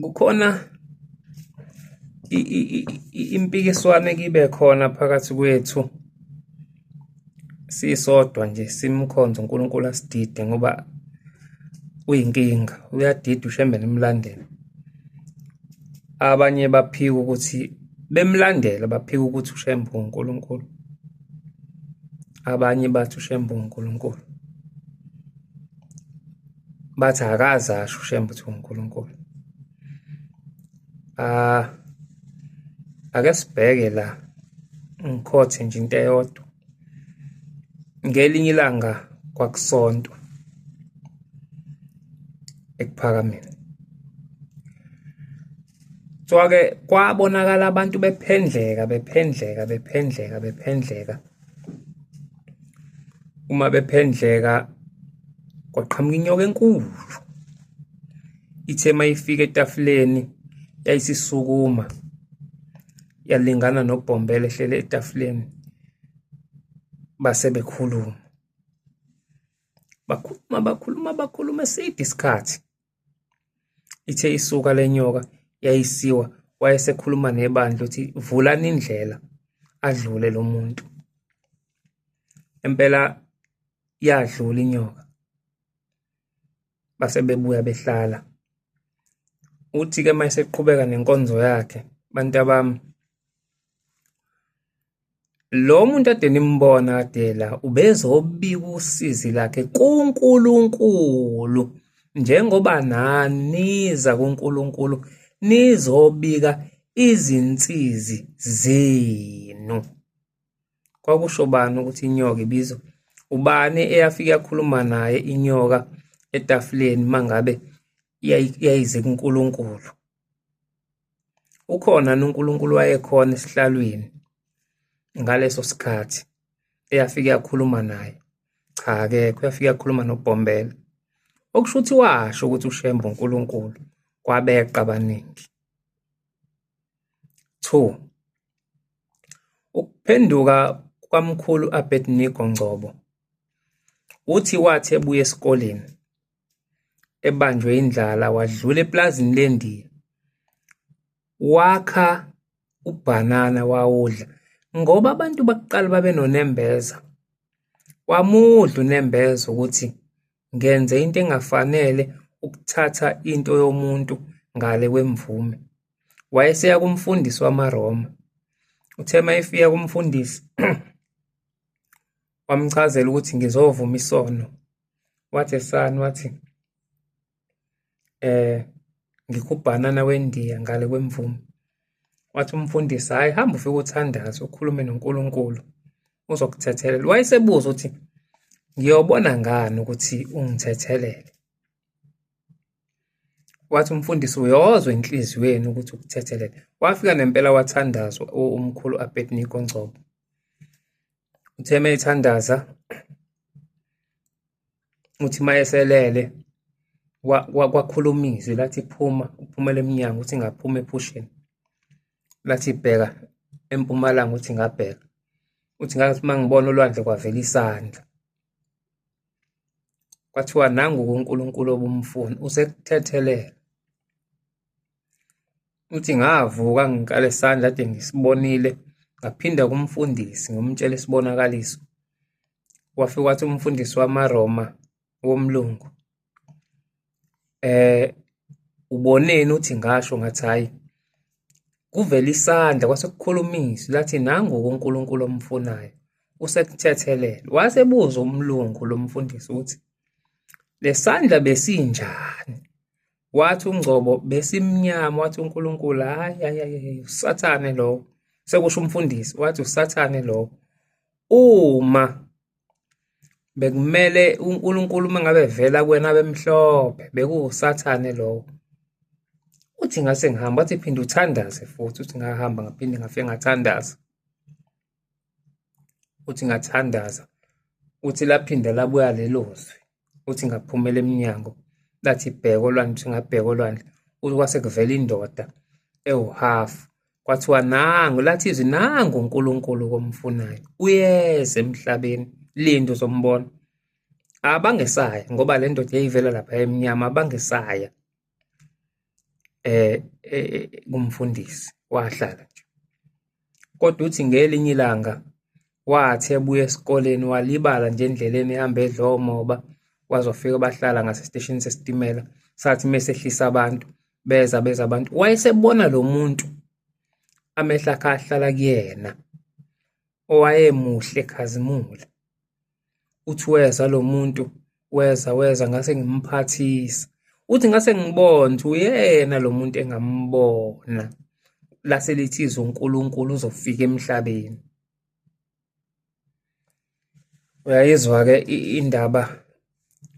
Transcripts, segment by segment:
Kukhona impikiswano ekibe khona phakathi kwethu sisodwa nje simkhonze uNkulunkulu asidide ngoba uyinkinga, uyadida uShembe nimlandela. Abanye baphika ukuthi bemlandela baphika ukuthi uShembe uNkulunkulu. Abanye bathi uShembe uNkulunkulu. Bathi akaze asho uShembe ukuthi uNkulunkulu. Ah, ake sibheke la ngikhothe nje into eyodwa. Ngelinye ilanga kwakusontwa ekuphakameni. Kuthiwa-ke kwabonakala abantu bephendleka bephendleka bephendleka bephendleka. Uma bephendleka kwaqhamuka inyoka enkulu. Ithe uma ifika etafuleni yayisisukuma yalingana nobhombela ehlele etafuleni base bekhuluma. Bakhuluma bakhuluma bakhuluma eside isikhathi. Ithe isuka le nyoka yayisiwa wayesekhuluma nebandla ukuthi vulani indlela adlule lo muntu. Impela yadlula inyoka base bebuya behlala. Uthi-ke uma eseqhubeka nenkonzo yakhe, bantabami, Lo muntu ade nimbona kade la ubezobika usizi lakhe kuNkulunkulu njengoba nani niza kuNkulunkulu nizobika izinsizi zenu. Kwakusho bani ukuthi inyoka ibizwa ubani eyafika yakhuluma naye inyoka etafuleni mangabe yayize kuNkulunkulu? Ukhona yini uNkulunkulu wayekhona esihlalweni ngaleso sikhathi eyafike yakhuluma naye? Cha, akekho, yafike yakhuluma noBhombela. Okusho ukuthi washo ukuthi uShembe uNkulunkulu kwabeqa abaningi. 2 Ukuphenduka kukaMkhulu Abednego Ngcobo uthi wathi ebuya esikoleni ebanjwe indlala wadlula epulazini leNdiya wakha ubhanana wawudla ngoba abantu bakuqala babenonembeza. Wamudla unembeza ukuthi ngenze into engafanele ukuthatha into yomuntu ngale kwemvume. Wayeseya kumfundisi wamaRoma. Uthe uma efika kumfundisi wamchazela ukuthi ngizovuma isono. Wathi esani wathi ngikho ubhanana weNdiya ngale kwemvume. Wathi umfundisi, hhayi hamba ufike uthandaze ukhulume noNkulunkulu uzokuthethelela. Wayesebuza ukuthi ngiyobona ngani ukuthi ungithethelele? Wathi umfundisi uyozwa enhliziyweni ukuthi ukuthethelele. Wafika nempela wathandaza umkhulu Abednego Ngcobo. Uthe uma ethandaza uthi uma eselele kwakhuluma izwi lathi phuma uphumele emnyango uthi ngaphuma ephusheni. Lathi bheka empumalanga uthi ngabheka. Uthi ngathi uma ngibona ulwandle kwavela isandla. Kwathiwa nangu uNkulunkulu obumfuna usekuthethelele. Uthi ngavuka ngikale isandla kade ngisibonile ngaphinda kumfundisi ngimtshela isibonakaliso. Wafika wathi umfundisi wamaRoma womlungu uboneni uthi ngasho ngathi hhayi kuvele isandla kwase kukhuluma izwi lathi nangu uNkulunkulu omfunayo usekuthethelele. Wasebuza umlungu lo mfundisi ukuthi lesandla besinjani? Wathi uNgcobo besimnyama wathi uNkulunkulu hayi hayi hayi usathane lowo. Sekusho umfundisi wathi usathane lowo. Uma bekumele uNkulunkulu uma ngabe evela kuwena abemhlophe bekuwusathane lowo. Uthi ngase ngihamba wathi phinde uthandaze futhi uthi ngahamba ngaphinde ngafike ngathandaza. Uthi ngathandaza uthi laphinda labuya lelo zwi uthi ngaphumela emnyango lathi bheka olwandle uthi ngabheka olwandle uthi kwase kuvela indoda ewuhafu kwathiwa nangu lathi izwi nangu uNkulunkulu komfunayo uyeza emhlabeni linda uzombona abangesaya ngoba le ndoda yayivela lapha emnyama abangesaya. kumfundisi, wahlala nje. Kodwa uthi ngelinye ilanga wathi ebuya esikoleni walibala nje endleleni ehamba edla omoba, wazofika bahlala ngasesiteshini sesitimela. Sathi mesehlisa abantu, beza beza abantu, wayesebona lo muntu amehlo akhe ahlala kuyena, owayemuhle ekhazimula. Uthi weza lo muntu, weza weza ngase ngimphathisa. Uthi ngase ngibona ukuthi uyena lo muntu engambona. Lase lithi izwi uNkulunkulu uzofika emhlabeni. Uyayizwa-ke indaba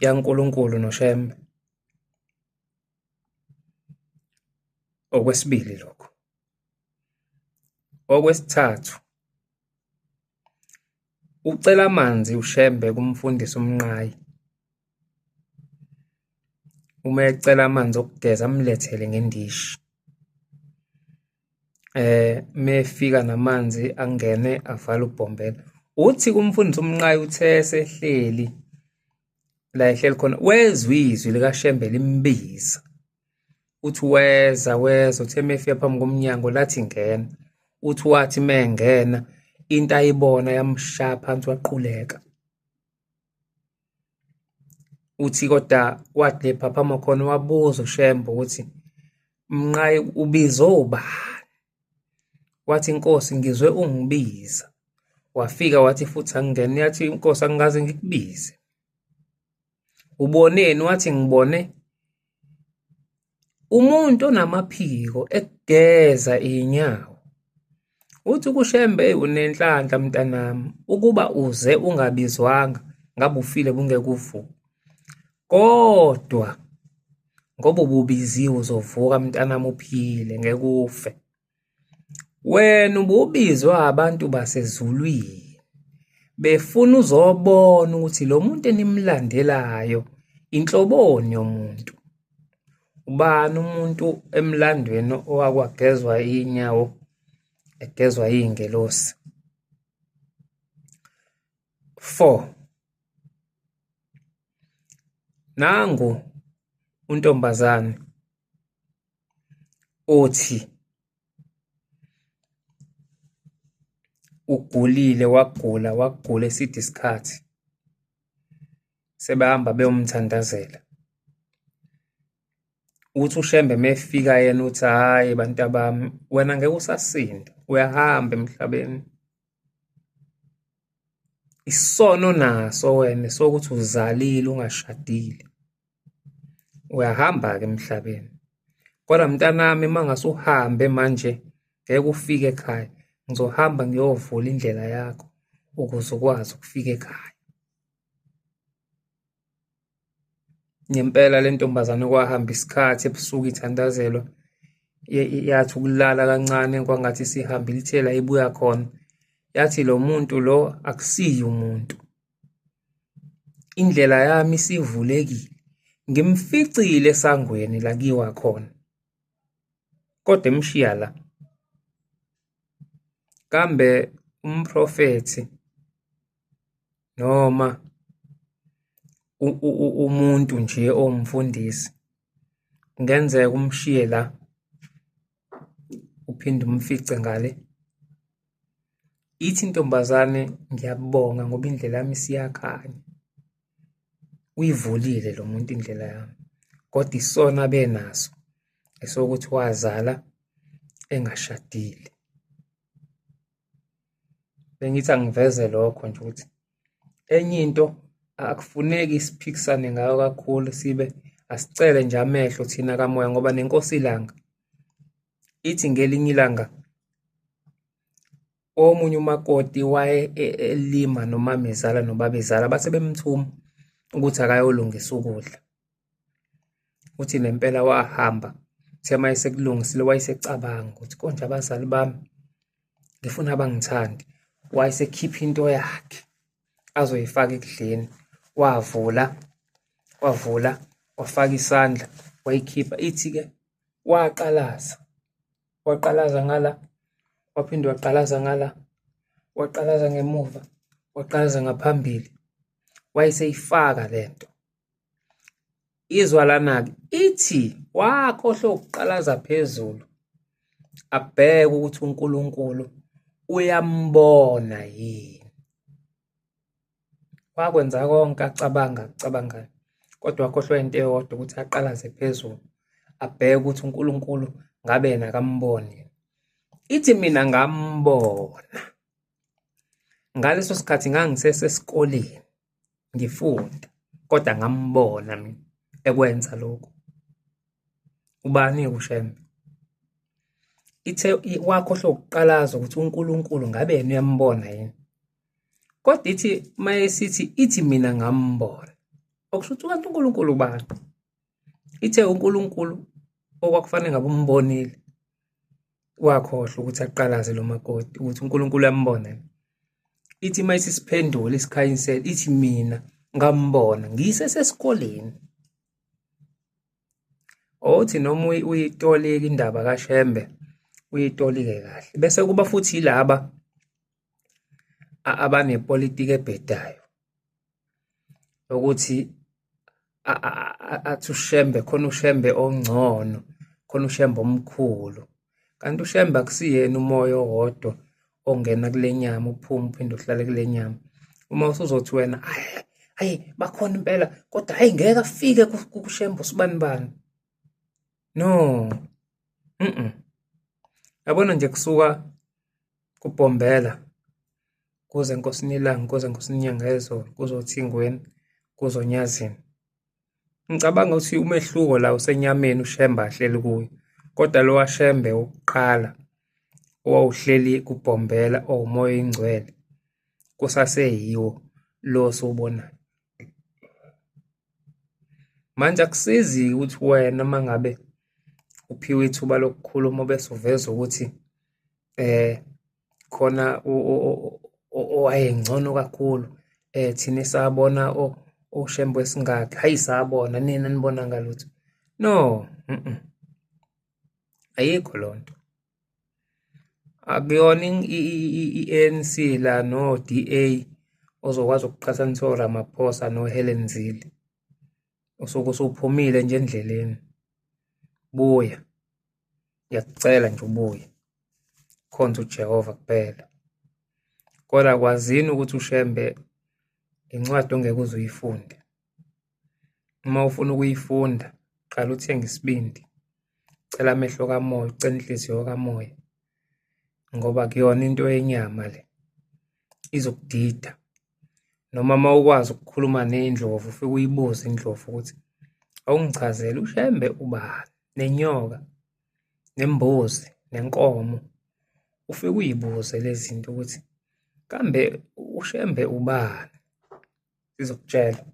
yaNkulunkulu noShembe. Okwesibili lokho. Okwesithathu, ucela amanzi uShembe kumfundisi uMnqayi. Uma ecela amanzi okugeza amlethele ngendishi. Mefika namanzi angene avale ubhombela. Uthi kumfundisi uMnqayi uthe esehleli la ehleli khona, wezwa izwi likaShembe limbiza. Uthi weza weza, uthe mefika phambi komnyango lathi ngena. Uthi wathi mengena into ayibona yamshaya phansi waquleka. Uthi kodwa wathi lephaphama khona wabuza uShembe ukuthi Mnqayi ubizo ubani? Wathi inkosi ngizwe ungibiza. Wafika wathi futhi angingene, yathi inkosi angikaze ngikubize. Uboneni? Wathi ngibone umuntu onamaphiko ekugeza iy'nyawo. Uthi kuShembe unenhlanhla mntanami, ukuba uze ungabizwanga ngabe ufile bungeke uvuke. Kodwa ngoba ububiziwe uzovuka mntanami uphile ngeke ufe. Wena ububizwa abantu basezulwini befuna uzobona ukuthi lo muntu enimlandelayo inhloboni yomuntu. Ubani umuntu emlandweni owakwagezwa inyawo egezwa iy'ngelosi? 4. Nangu untombazane othi ugulile wagula wagula eside isikhathi, sebehamba beyomthandazela. Uthi uShembe mefika yena uthi hhayi bantabami, wena ngeke usasinda, uyahamba emhlabeni. Isono naso wena sokuthi uzalile ungashadile. Uyahamba-ke emhlabeni. Kodwa mntanami uma ngase uhambe manje ngeke ufike ekhaya, ngizohamba ngiyovula indlela yakho ukuze ukwazi ukufika ekhaya. Ngempela le ntombazane kwahamba isikhathi ebusuku ithandazelwa, yathi ukulala kancane kwangathi isihambile ithe la ibuya khona, yathi lo muntu lo akusiye umuntu. Indlela yami isivulekile, ngimficile esangweni la kuyiwa khona, kodwa emshiya la. Kambe umprofethi noma umuntu nje owumfundisi kungenzeka umshiye la uphinde umfice ngale. Ithi intombazane ngiyabonga ngoba indlela yami isiyakhanya. Uyivulile lo muntu indlela yami, kodwa isono abenaso esokuthi wazala engashadile. Bengithi angiveze lokho nje ukuthi enye into akufuneki siphikisane ngayo kakhulu sibe asicele nje amehlo thina kamoya ngoba nenkosi ilanga ithi ngelinye ilanga omunye umakoti waye elima nomamezala nobabezala base bemthuma ukuthi akayolungisa ukudla. Uthi nempela wahamba, uthe uma esekulungisile wayesecabanga ukuthi konje abazali bami ngifuna bangithande. Wayesekhipha into yakhe azoyifaka ekudleni, wavula, wavula, wafaka isandla wayikhipha. Ithi-ke waqalaza, waqalaza ngala, waphinde waqalaza ngala, waqalaza ngemuva, waqalaza ngaphambili, wayeseyifaka le nto. Izwa lana-ke ithi wakhohlwa ukuqalaza phezulu abheke ukuthi uNkulunkulu uyambona yini. Wakwenza konke acabanga akucabangayo kodwa wakhohlwa into eyodwa ukuthi aqalaze phezulu abheke ukuthi uNkulunkulu ngabe yena akamboni. Ithi mina ngambona. Ngaleso sikhathi ngangisesesikoleni ngifunda kodwa ngambona mina ekwenza lokhu. Ubani-ke uShembe? Ithe wakhohlwa ukuqalaza ukuthi uNkulunkulu ngabe yena uyambona yini. Kodwa ithi mayesithi ithi mina ngambona. Okusho ukuthi kanti uNkulunkulu ubani? Ithe uNkulunkulu okwakufanele ngabe umbonile wakhohlwa ukuthi aqalaze lo makoti ukuthi uNkulunkulu uyambona. Ithi uma isisiphendula isikhanyisela ithi mina ngambona ngisesesikoleni. Othi noma uyitolike indaba kaShembe uyitolike kahle bese kuba futhi yilaba abanepolitiki ebhedayo ukuthi athi uShembe khona uShembe ongcono khona uShembe omkhulu kanti uShembe akusiyena umoya owodwa ongena kule nyama uphume uphinde uhlale kule nyama uma usuzothi wena hayi bakhona impela kodwa hayi ngeke afike kuShembe usibani bani no yabona nje kusuka kubhombela kuze enkosini ilanga kuze enkosini inyanga yezolo kuze othingweni kuze onyazini ngicabanga ukuthi umehluko la usenyameni uShembe ahleli kuyo kodwa lo waShembe wokuqala owawuhleli kubhombela owumoya oyingcwele kusaseyiwo lo siwubonayo. Manje akusizi ukuthi wena uma ngabe uphiwe ithuba lokukhuluma bese uveza ukuthi khona owayengcono kakhulu thina esabona oShembe wesingaki, hhayi sabona nina anibonanga ngalutho. No, ayikho leyo nto. Akuyona i-A_N_C la no-D_A ozokwazi ukuqhathanisa oRamaphosa noHelen Zille. Usuke usuphumile nje endleleni. Buya, ngiyakucela nje ubuye, ukhonze uJehova kuphela. Kodwa kwazini ukuthi uShembe incwadi ongeke uze uyifunde. Uma ufuna ukuyifunda, qala uthenge isibindi, ucele amehlo kamoya, ucele inhliziyo kamoya ngoba akuyona into yenyama le, izokudida. Noma uma ukwazi ukukhuluma ney'ndlovu ufike uyibuze indlovu ukuthi awungichazele uShembe ubani, nenyoka, nembuzi, nenkomo. Ufike uyibuze le zinto ukuthi kambe uShembe ubani, izokutshela.